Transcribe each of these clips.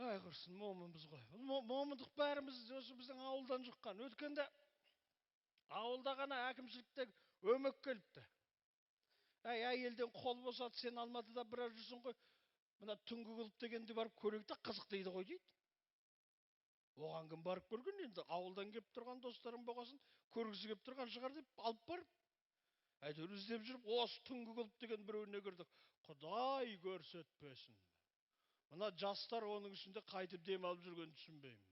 Ай, құрсын, момынбыз ғой. Момындық бәріміз осы біздің ауылдан жұққан. Өткенде ауылда ғана әкімшіліктен өмек келіпті. Әй, әйелден қол босат, сен Алматыда біраз жүрсің ғой. Мына түнгі клуб дегенде барып көрейік те, қызық дейді ғой дейді. Оған кім барып көрген енді, ауылдан келіп тұрған достарым болғасын, көргісі келіп тұрған шығар деп алып барып, әйтеуір іздеп жүріп, осы түнгі клуб деген біреуіне кірдік. Құдай көрсетпесін. Мына жастар оның ішінде қайтып дем алып жүргенін түсінбеймін.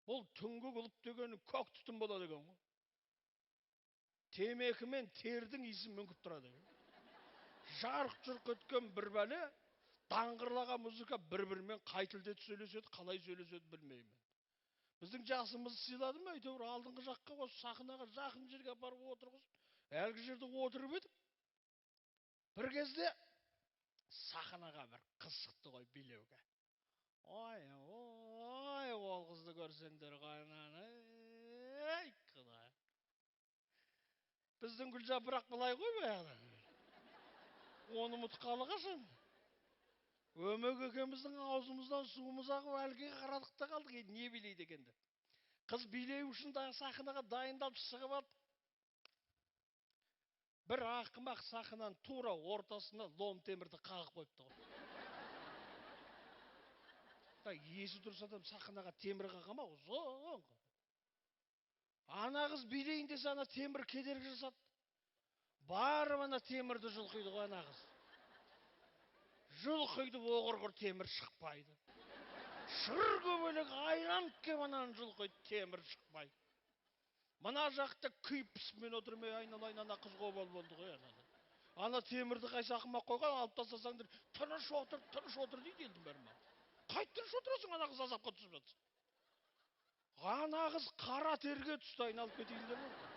Бұл түнгі клуб деген көк түтін болады екен ғой. Темекі мен тердің иісін мүңкіп тұрады екен. Жарқ-жұрқ еткен бір бәле, даңғырлаған музыка бір-бірімен қай тілде сөйлеседі, қалай сөйлеседі білмеймін. Біздің жасымызды сыйлады ма, әйтеуір алдыңғы жаққа осы сахнаға жақын жерге апарып отырғызып, әлгі жерде отырып едік. Бір кезде сахнаға бір қыз шықты ғой билеуге. Ой, ой, ол қызды көрсеңдер ғой, ей, Құдай. Біздің Гүлжапырақ былай ғой баяғыда. Оны ұмытқалы қашан? Өмек екеуміздің аузымыздан суымыз ағып, әлгіге қарадық та қалдық, енді не билейді екен деп. Қыз билеу үшін сахнаға дайындалып шығып алды. Бір ақымақ сахнаның тура ортасына лом темірді қағып қойыпты ғой. Есі дұрыс адам сахнаға темір қаға ма? Ұзын. Ана қыз билейін десе, ана темір кедергі жасады. Барып ана темірді жұлқиды ғой ана қыз. Жұлқиды, оғырғыр темір шықпайды. Шыр көбелек айланып кеп ананы жұлқиды, темір шықпайды. Мына жақта күйіп пісіп мен отырмай айналайын, ана қыз қобал болды ғой анада. Ана темірді қайсы ақымақ қойған, алып тастасаңдар, тыныш отыр, тыныш отыр дейді елдің бәрі маған. Қайтып тыныш отырасың, ана қыз азапқа түсіп жатса. Ана қыз қара терге түсті, айналып кетейін деп отыр.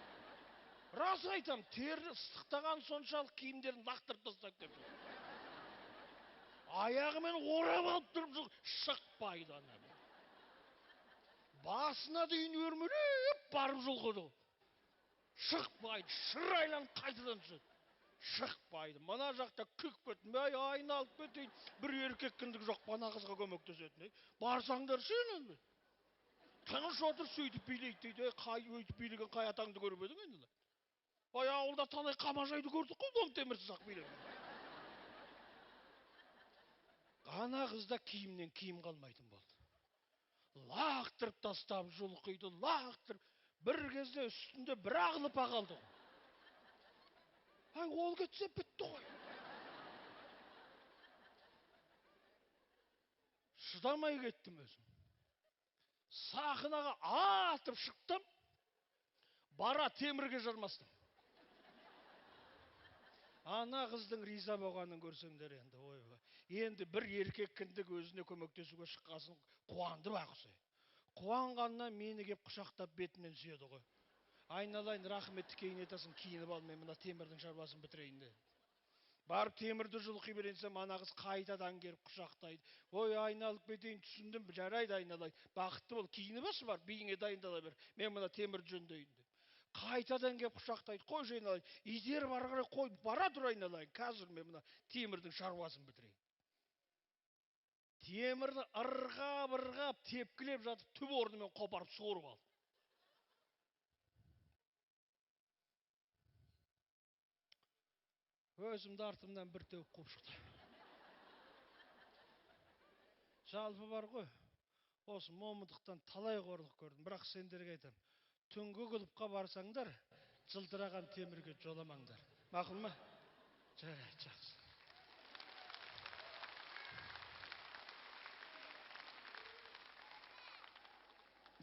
Рас айтам, тері ыстықтаған соншалық киімдерін лақтырып тастап кетті. Аяғымен орап алып тұрып шықпайды ана. Басына дейін өрмелеп барып жұлқыды. Шықпайды, шыр айланып қайтадан түседі. Шықпайды. Мына жақта күк кеттім, әй, айналып кетейін. Бір еркек кіндік жоқ, ана қызға көмектесетін. Барсаңдар сен енді. Тыныш отыр, сөйтіп билейді дейді. Қай өйтіп билеген қай атаңды көріп едің енді? Ай, ауылда талай қамажайды көрдік қой, лом темірсіз ақ билеген. Ана қызда киімнен киім қалмайтын болды. Лақтырып тастап жұлқиды, лақтырып. Бір кезде үстінде бір ақ лыпа қалды ғой. Ай, ол кетсе бітті ғой. Шыдамай кеттім өзім. Сахнаға атып шықтым, бара темірге жармастым. Ана қыздың риза болғанын көрсеңдер енді, ойбай. Енді бір еркек кіндік өзіне көмектесуге шыққасын қуанды байғұс. Қуанғаннан мені кеп құшақтап бетімнен сүйеді ғой. Айналайын, рахметті кейін айтасың, киініп ал, мен мына темірдің шаруасын бітірейін де. Барып темірді жұлқи беренсем, ана қыз қайтадан келіп құшақтайды. Ой, айналып кетейін, түсіндім, жарайды айналайын. Бақытты бол, киініп алшы бар, биіңе дайындала бер. Мен мына темірді жөндейін деп. Қайтадан келіп құшақтайды, қойшы айналайын. Итеріп ары қарай қой, бара тұр айналайын. Қазір мен мына темірдің шаруасын бітірейін. Темірді ырғап-ырғап тепкілеп жатып, түп орнымен қопарып суырып алды. Өзімді артымнан бір теуіп қуып шықты. Жалпы бар ғой, осы момындықтан талай қорлық көрдім, бірақ сендерге айтамын, түнгі клубқа барсаңдар, жылтыраған темірге жоламаңдар. Мақұл ма? Жарайды, жақсы.